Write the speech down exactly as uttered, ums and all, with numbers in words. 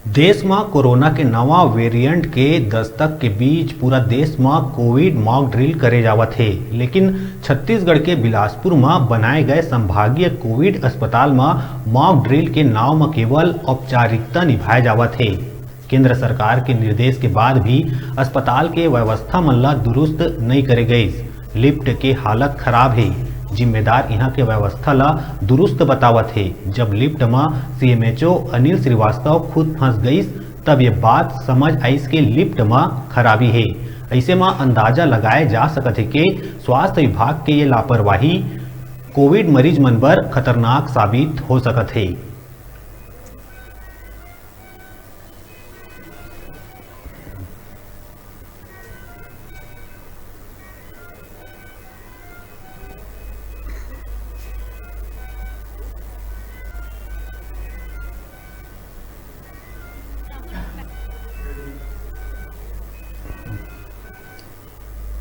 देश म कोरोना के नवा वेरिएंट के दस्तक के बीच पूरा देश म कोविड मॉक ड्रिल करे जावत हे, लेकिन छत्तीसगढ़ के बिलासपुर म बनाए गए संभागीय कोविड अस्पताल म मॉक ड्रिल के नाव म केवल औपचारिकता निभाए जावत हे। केंद्र सरकार के निर्देश के बाद भी अस्पताल के व्यवस्था मन ला दुरुस्त नइ करे गइस। लिफ्ट के हालत खराब हे। जिम्मेदार इहां के व्यवस्था ला दुरुस्त बतावत हे। जब लिफ्ट म सीएमएचओ अनिल श्रीवास्तव खुद फंस गइस, तब ये बात समझ आइस के लिफ्ट म खराबी हे। अइसे म अंदाजा लगाए जा सकत हे के स्वास्थ्य विभाग के ये लापरवाही कोविड मरीज मन बर खतरनाक साबित हो सकत हे।